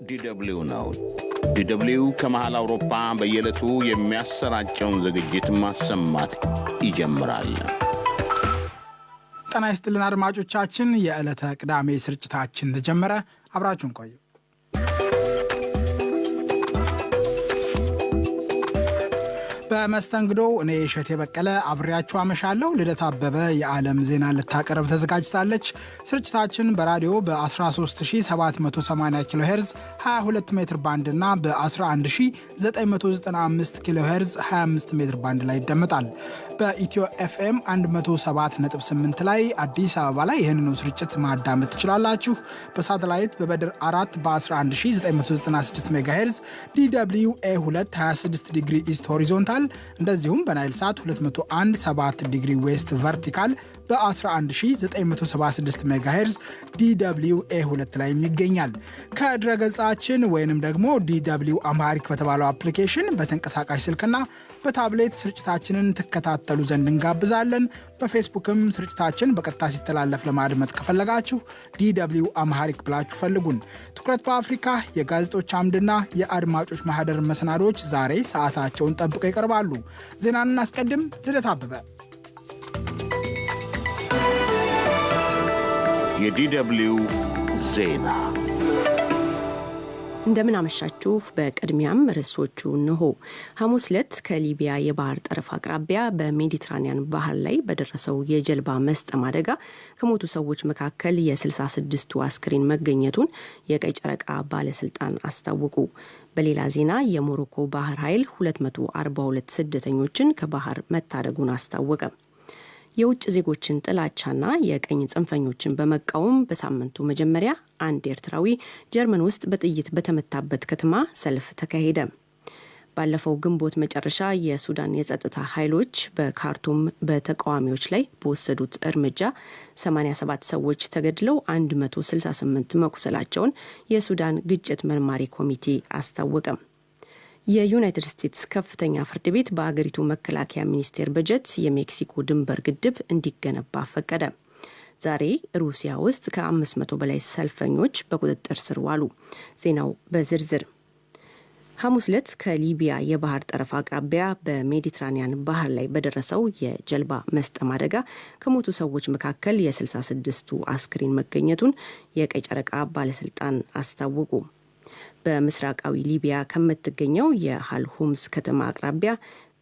ዲደብሊው ነው። ዲደብሊው ከመሃል አውሮፓ በየዕለቱ የሚያሰራጨውን ዝግጅት ማሰማት ይጀምራል። ጤና ይስጥልን አድማጮቻችን፣ የዕለተ ቅዳሜ ስርጭታችን ተጀመረ። አብራችሁን ቆዩ። በመስተንግዶ እኔ እሸቴ በቀለ አብሬያችሁ አመሻለሁ። ልደት አበበ የዓለም ዜና ልታቀርብ ተዘጋጅታለች። ስርጭታችን በራዲዮ በ13780 ኪሎ ሄርዝ 22 ሜትር ባንድ እና በ11995 ኪሎ ሄርዝ 25 ሜትር ባንድ ላይ ይደመጣል። በኢትዮ ኤፍኤም 107.8 ላይ አዲስ አበባ ላይ ይህንኑ ስርጭት ማዳመጥ ትችላላችሁ። በሳተላይት በበድር 4 በ11996 ሜጋ ሄርዝ DW A 2 26 degree east horizontal እንደዚሁም በናይል ሳት 201.7 degree west vertical በ11976 ሜጋሄርዝ DW A 2 ላይ ይገኛል። ከድረገጻችን ወይንም ደግሞ DW Amharic በተባለው አፕሊኬሽን በተንቀሳቃሽ ስልክና በታብሌት ስርጭታችንን ትከታተሉ ዘንድ እንጋብዛለን። በፌስቡክም ስርጭታችን በቀጥታ ሲተላለፍ ለማድመጥ ከፈለጋችሁ DW Amharic ብላችሁ ፈልጉን። ትኩረት በአፍሪካ፣ የጋዜጦች አምድና የአድማጮች ማህደር መሰናዶች ዛሬ ሰዓታቸውን ጠብቀው ይቀርባሉ። ዜናን እናስቀድም። ልደት አበበ። የዲደብሊው ዜና። እንደምን አመሻችሁ። በቅድሚያም ርዕሶቹ እነሆ። ሐሙስ ዕለት ከሊቢያ የባህር ጠረፍ አቅራቢያ በሜዲትራኒያን ባህር ላይ በደረሰው የጀልባ መስጠም አደጋ ከሞቱ ሰዎች መካከል የ66ቱ አስክሬን መገኘቱን የቀይ ጨረቃ ባለስልጣን አስታወቁ። በሌላ ዜና የሞሮኮ ባህር ኃይል 242 ስደተኞችን ከባህር መታደጉን አስታወቀ። የውጭ ዜጎችን ጥላቻና የቀኝ ጽንፈኞችን በመቃወም በሳምንቱ መጀመሪያ አንድ ኤርትራዊ ጀርመን ውስጥ በጥይት በተመታበት ከተማ ሰልፍ ተካሄደ። ባለፈው ግንቦት መጨረሻ የሱዳን የጸጥታ ኃይሎች በካርቱም በተቃዋሚዎች ላይ በወሰዱት እርምጃ 87 ሰዎች ተገድለው 168 መቁሰላቸውን የሱዳን ግጭት መርማሪ ኮሚቴ አስታወቀ። የዩናይትድ ስቴትስ ከፍተኛ ፍርድ ቤት በአገሪቱ መከላከያ ሚኒስቴር በጀት የሜክሲኮ ድንበር ግድብ እንዲገነባ ፈቀደ። ዛሬ ሩሲያ ውስጥ ከ500 በላይ ሰልፈኞች በቁጥጥር ስር ዋሉ። ዜናው በዝርዝር። ሐሙስ ዕለት ከሊቢያ የባህር ጠረፍ አቅራቢያ በሜዲትራኒያን ባህር ላይ በደረሰው የጀልባ መስጠም አደጋ ከሞቱ ሰዎች መካከል የ66ቱ አስክሬን መገኘቱን የቀይ ጨረቃ ባለስልጣን አስታወቁ። በምስራቃዊ ሊቢያ ከምትገኘው የሃልሁምስ ከተማ አቅራቢያ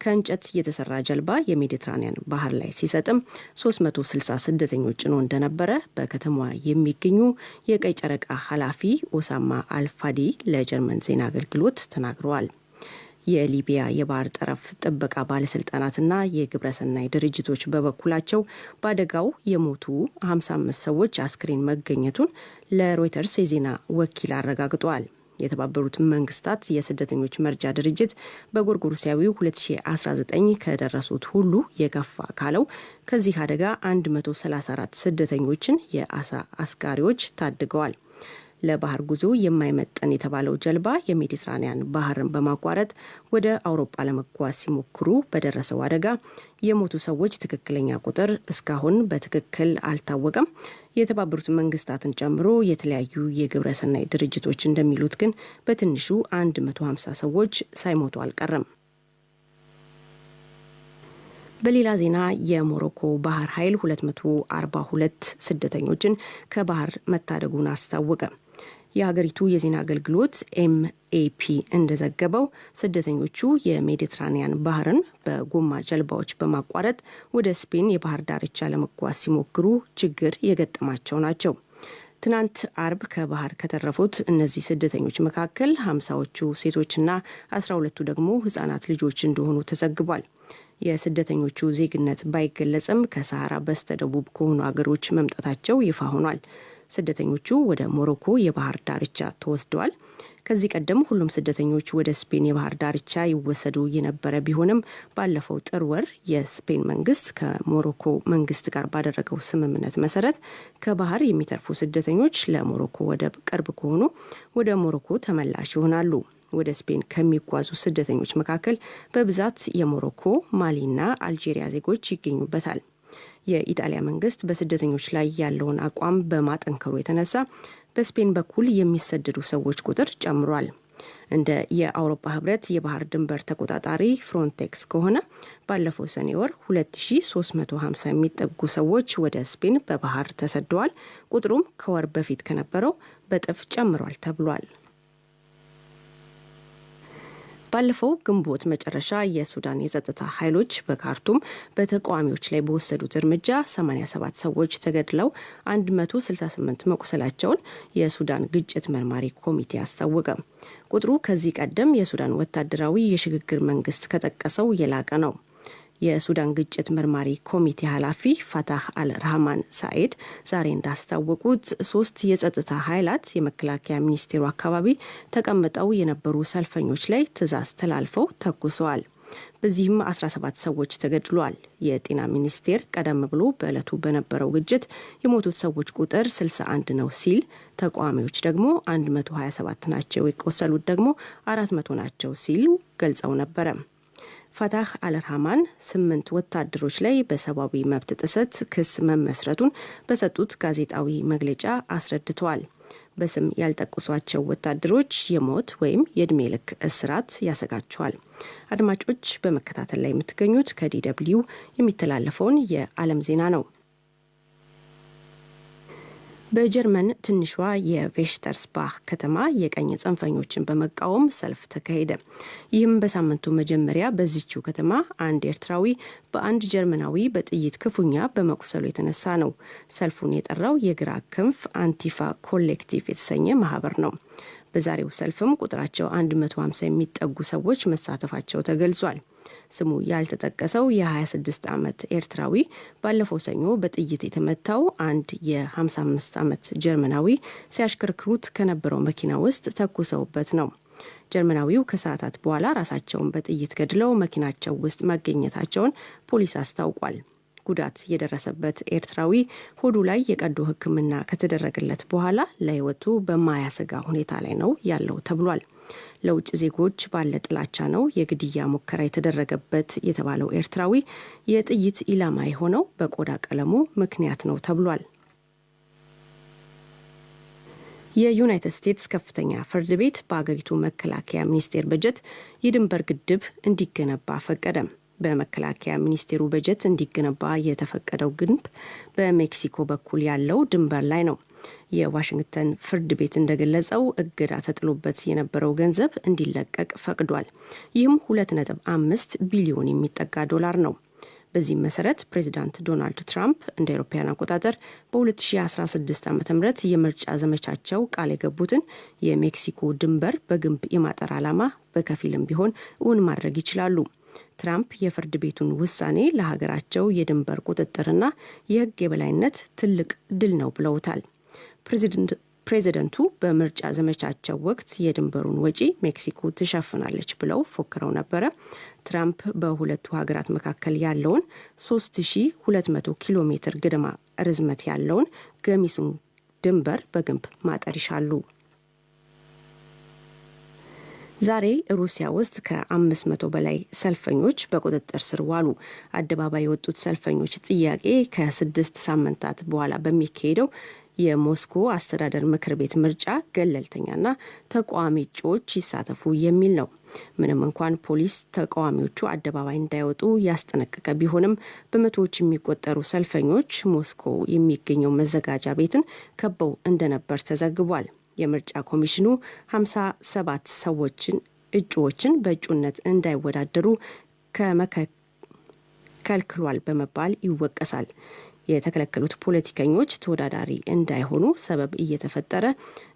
ከእንጨት የተሰራ ጀልባ የሜዲትራኒያን ባህር ላይ ሲሰጥም 360 ስደተኞች ጭኖ እንደነበረ በከተማዋ የሚገኙ የቀይ ጨረቃ ኃላፊ ኦሳማ አልፋዲ ለጀርመን ዜና አገልግሎት ተናግረዋል። የሊቢያ የባህር ጠረፍ ጥበቃ ባለስልጣናትና የግብረሰናይ ድርጅቶች በበኩላቸው በአደጋው የሞቱ 55 ሰዎች አስክሬን መገኘቱን ለሮይተርስ የዜና ወኪል አረጋግጠዋል። የተባበሩት መንግስታት የስደተኞች መርጃ ድርጅት በጎርጎሮሳዊው 2019 ከደረሱት ሁሉ የከፋ ካለው ከዚህ አደጋ 134 ስደተኞችን የአሳ አስጋሪዎች ታድገዋል። ለባህር ጉዞ የማይመጥን የተባለው ጀልባ የሜዲትራኒያን ባህርን በማቋረጥ ወደ አውሮፓ ለመጓዝ ሲሞክሩ በደረሰው አደጋ የሞቱ ሰዎች ትክክለኛ ቁጥር እስካሁን በትክክል አልታወቀም። የተባበሩት መንግስታትን ጨምሮ የተለያዩ የግብረሰናይ ድርጅቶች እንደሚሉት ግን በትንሹ 150 ሰዎች ሳይሞቱ አልቀረም። በሌላ ዜና የሞሮኮ ባህር ኃይል 242 ስደተኞችን ከባህር መታደጉን አስታወቀ። የሀገሪቱ የዜና አገልግሎት ኤምኤፒ እንደዘገበው ስደተኞቹ የሜዲትራኒያን ባህርን በጎማ ጀልባዎች በማቋረጥ ወደ ስፔን የባህር ዳርቻ ለመጓዝ ሲሞክሩ ችግር የገጠማቸው ናቸው። ትናንት አርብ ከባህር ከተረፉት እነዚህ ስደተኞች መካከል 50ዎቹ ሴቶችና 12ቱ ደግሞ ህጻናት ልጆች እንደሆኑ ተዘግቧል። የስደተኞቹ ዜግነት ባይገለጽም ከሰሃራ በስተደቡብ ከሆኑ አገሮች መምጣታቸው ይፋ ሆኗል። ስደተኞቹ ወደ ሞሮኮ የባህር ዳርቻ ተወስደዋል። ከዚህ ቀደም ሁሉም ስደተኞች ወደ ስፔን የባህር ዳርቻ ይወሰዱ የነበረ ቢሆንም ባለፈው ጥር ወር የስፔን መንግስት ከሞሮኮ መንግስት ጋር ባደረገው ስምምነት መሰረት ከባህር የሚተርፉ ስደተኞች ለሞሮኮ ወደብ ቅርብ ከሆኑ ወደ ሞሮኮ ተመላሽ ይሆናሉ። ወደ ስፔን ከሚጓዙ ስደተኞች መካከል በብዛት የሞሮኮ፣ ማሊና አልጄሪያ ዜጎች ይገኙበታል። የኢጣሊያ መንግስት በስደተኞች ላይ ያለውን አቋም በማጠንከሩ የተነሳ በስፔን በኩል የሚሰደዱ ሰዎች ቁጥር ጨምሯል። እንደ የአውሮፓ ህብረት የባህር ድንበር ተቆጣጣሪ ፍሮንቴክስ ከሆነ ባለፈው ሰኔ ወር 2350 የሚጠጉ ሰዎች ወደ ስፔን በባህር ተሰደዋል። ቁጥሩም ከወር በፊት ከነበረው በእጥፍ ጨምሯል ተብሏል። ባለፈው ግንቦት መጨረሻ የሱዳን የጸጥታ ኃይሎች በካርቱም በተቃዋሚዎች ላይ በወሰዱት እርምጃ 87 ሰዎች ተገድለው 168 መቁሰላቸውን የሱዳን ግጭት መርማሪ ኮሚቴ አስታወቀ። ቁጥሩ ከዚህ ቀደም የሱዳን ወታደራዊ የሽግግር መንግስት ከጠቀሰው የላቀ ነው። የሱዳን ግጭት መርማሪ ኮሚቴ ኃላፊ ፋታህ አልራህማን ሳኤድ ዛሬ እንዳስታወቁት 3 የጸጥታ ኃይላት የመከላከያ ሚኒስቴሩ አካባቢ ተቀምጠው የነበሩ ሰልፈኞች ላይ ትዕዛዝ ተላልፈው ተኩሰዋል። በዚህም 17 ሰዎች ተገድለዋል። የጤና ሚኒስቴር ቀደም ብሎ በዕለቱ በነበረው ግጭት የሞቱት ሰዎች ቁጥር 61 ነው ሲል፣ ተቃዋሚዎች ደግሞ 127 ናቸው፣ የቆሰሉት ደግሞ 400 ናቸው ሲሉ ገልጸው ነበረ። ፋታህ አልራህማን 8 ወታደሮች ላይ በሰብአዊ መብት ጥሰት ክስ መመስረቱን በሰጡት ጋዜጣዊ መግለጫ አስረድተዋል። በስም ያልጠቀሷቸው ወታደሮች የሞት ወይም የእድሜ ልክ እስራት ያሰጋቸዋል። አድማጮች፣ በመከታተል ላይ የምትገኙት ከ DW የሚተላለፈውን የዓለም ዜና ነው። በጀርመን ትንሿ የቬሽተርስባህ ከተማ የቀኝ ጽንፈኞችን በመቃወም ሰልፍ ተካሄደ። ይህም በሳምንቱ መጀመሪያ በዚችው ከተማ አንድ ኤርትራዊ በአንድ ጀርመናዊ በጥይት ክፉኛ በመቁሰሉ የተነሳ ነው። ሰልፉን የጠራው የግራ ክንፍ አንቲፋ ኮሌክቲቭ የተሰኘ ማህበር ነው። በዛሬው ሰልፍም ቁጥራቸው 150 የሚጠጉ ሰዎች መሳተፋቸው ተገልጿል። ስሙ ያልተጠቀሰው የ26 ዓመት ኤርትራዊ ባለፈው ሰኞ በጥይት የተመታው አንድ የ55 ዓመት ጀርመናዊ ሲያሽከርክሩት ከነበረው መኪና ውስጥ ተኩሰውበት ነው። ጀርመናዊው ከሰዓታት በኋላ ራሳቸውን በጥይት ገድለው መኪናቸው ውስጥ መገኘታቸውን ፖሊስ አስታውቋል። ጉዳት የደረሰበት ኤርትራዊ ሆዱ ላይ የቀዶ ሕክምና ከተደረገለት በኋላ ለሕይወቱ በማያሰጋ ሁኔታ ላይ ነው ያለው ተብሏል። ለውጭ ዜጎች ባለ ጥላቻ ነው የግድያ ሙከራ የተደረገበት የተባለው ኤርትራዊ የጥይት ኢላማ የሆነው በቆዳ ቀለሙ ምክንያት ነው ተብሏል። የዩናይትድ ስቴትስ ከፍተኛ ፍርድ ቤት በአገሪቱ መከላከያ ሚኒስቴር በጀት የድንበር ግድብ እንዲገነባ ፈቀደ። በመከላከያ ሚኒስቴሩ በጀት እንዲገነባ የተፈቀደው ግንብ በሜክሲኮ በኩል ያለው ድንበር ላይ ነው። የዋሽንግተን ፍርድ ቤት እንደገለጸው እገዳ ተጥሎበት የነበረው ገንዘብ እንዲለቀቅ ፈቅዷል። ይህም 2.5 ቢሊዮን የሚጠጋ ዶላር ነው። በዚህም መሰረት ፕሬዚዳንት ዶናልድ ትራምፕ እንደ አውሮፓውያን አቆጣጠር በ2016 ዓ.ም የምርጫ ዘመቻቸው ቃል የገቡትን የሜክሲኮ ድንበር በግንብ የማጠር ዓላማ በከፊልም ቢሆን እውን ማድረግ ይችላሉ። ትራምፕ የፍርድ ቤቱን ውሳኔ ለሀገራቸው የድንበር ቁጥጥርና የሕግ የበላይነት ትልቅ ድል ነው ብለውታል። ፕሬዚደንቱ በምርጫ ዘመቻቸው ወቅት የድንበሩን ወጪ ሜክሲኮ ትሸፍናለች ብለው ፎክረው ነበረ። ትራምፕ በሁለቱ ሀገራት መካከል ያለውን 3200 ኪሎ ሜትር ገደማ ርዝመት ያለውን ገሚሱን ድንበር በግንብ ማጠር ይሻሉ። ዛሬ ሩሲያ ውስጥ ከ500 በላይ ሰልፈኞች በቁጥጥር ስር ዋሉ። አደባባይ የወጡት ሰልፈኞች ጥያቄ ከ6 ሳምንታት በኋላ በሚካሄደው የሞስኮ አስተዳደር ምክር ቤት ምርጫ ገለልተኛና ተቃዋሚ እጩዎች ይሳተፉ የሚል ነው። ምንም እንኳን ፖሊስ ተቃዋሚዎቹ አደባባይ እንዳይወጡ ያስጠነቀቀ ቢሆንም በመቶዎች የሚቆጠሩ ሰልፈኞች ሞስኮ የሚገኘው መዘጋጃ ቤትን ከበው እንደነበር ተዘግቧል። የምርጫ ኮሚሽኑ 57 ሰዎችን እጩዎችን በእጩነት እንዳይወዳደሩ ከልክሏል በመባል ይወቀሳል። የተከለከሉት ፖለቲከኞች ተወዳዳሪ እንዳይሆኑ ሰበብ እየተፈጠረ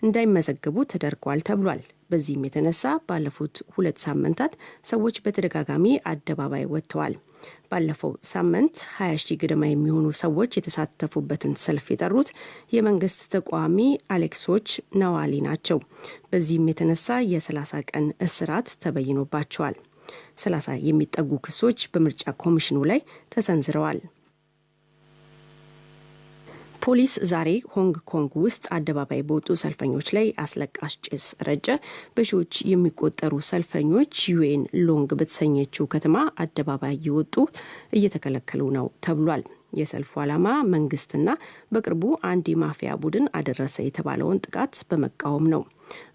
እንዳይመዘገቡ ተደርጓል ተብሏል። በዚህም የተነሳ ባለፉት 2 ሳምንታት ሰዎች በተደጋጋሚ አደባባይ ወጥተዋል። ባለፈው ሳምንት 20 ሺህ ገደማ የሚሆኑ ሰዎች የተሳተፉበትን ሰልፍ የጠሩት የመንግስት ተቃዋሚ አሌክሶች ናዋሊ ናቸው። በዚህም የተነሳ የ30 ቀን እስራት ተበይኖባቸዋል። 30 የሚጠጉ ክሶች በምርጫ ኮሚሽኑ ላይ ተሰንዝረዋል። ፖሊስ ዛሬ ሆንግ ኮንግ ውስጥ አደባባይ በወጡ ሰልፈኞች ላይ አስለቃሽ ጭስ ረጨ። በሺዎች የሚቆጠሩ ሰልፈኞች ዩኤን ሎንግ በተሰኘችው ከተማ አደባባይ እየወጡ እየተከለከሉ ነው ተብሏል። የሰልፉ ዓላማ መንግስትና በቅርቡ አንድ የማፊያ ቡድን አደረሰ የተባለውን ጥቃት በመቃወም ነው።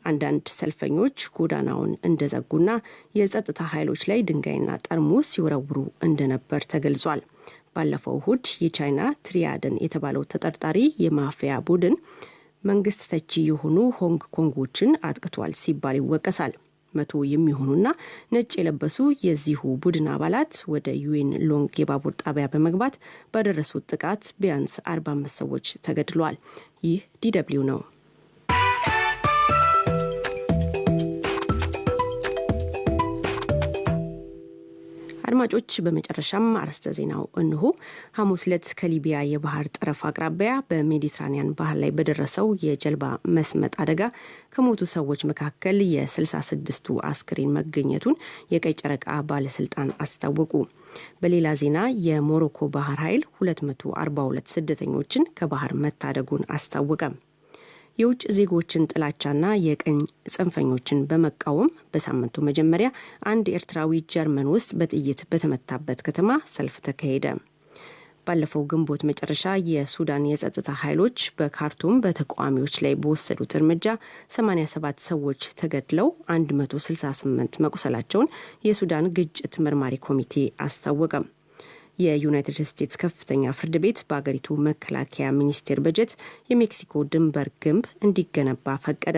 አንዳንድ ሰልፈኞች ጎዳናውን እንደዘጉና የጸጥታ ኃይሎች ላይ ድንጋይና ጠርሙስ ሲወረውሩ እንደነበር ተገልጿል። ባለፈው እሁድ የቻይና ትሪያድን የተባለው ተጠርጣሪ የማፊያ ቡድን መንግስት ተቺ የሆኑ ሆንግ ኮንጎችን አጥቅቷል ሲባል ይወቀሳል። 100 የሚሆኑና ነጭ የለበሱ የዚሁ ቡድን አባላት ወደ ዩዌን ሎንግ የባቡር ጣቢያ በመግባት ባደረሱት ጥቃት ቢያንስ 45 ሰዎች ተገድለዋል። ይህ ዲደብሊው ነው። አድማጮች፣ በመጨረሻም አርዕስተ ዜናው እንሆ። ሐሙስ ዕለት ከሊቢያ የባህር ጠረፍ አቅራቢያ በሜዲትራኒያን ባህር ላይ በደረሰው የጀልባ መስመጥ አደጋ ከሞቱ ሰዎች መካከል የ66ቱ አስክሬን መገኘቱን የቀይ ጨረቃ ባለስልጣን አስታወቁ። በሌላ ዜና የሞሮኮ ባህር ኃይል 242 ስደተኞችን ከባህር መታደጉን አስታወቀ። የውጭ ዜጎችን ጥላቻና የቀኝ ጽንፈኞችን በመቃወም በሳምንቱ መጀመሪያ አንድ ኤርትራዊ ጀርመን ውስጥ በጥይት በተመታበት ከተማ ሰልፍ ተካሄደ። ባለፈው ግንቦት መጨረሻ የሱዳን የጸጥታ ኃይሎች በካርቱም በተቃዋሚዎች ላይ በወሰዱት እርምጃ 87 ሰዎች ተገድለው 168 መቁሰላቸውን የሱዳን ግጭት መርማሪ ኮሚቴ አስታወቀ። የዩናይትድ ስቴትስ ከፍተኛ ፍርድ ቤት በአገሪቱ መከላከያ ሚኒስቴር በጀት የሜክሲኮ ድንበር ግንብ እንዲገነባ ፈቀደ።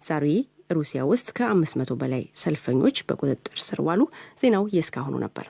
ዛሬ ሩሲያ ውስጥ ከ500 በላይ ሰልፈኞች በቁጥጥር ስር ዋሉ። ዜናው የእስካሁኑ ነበር።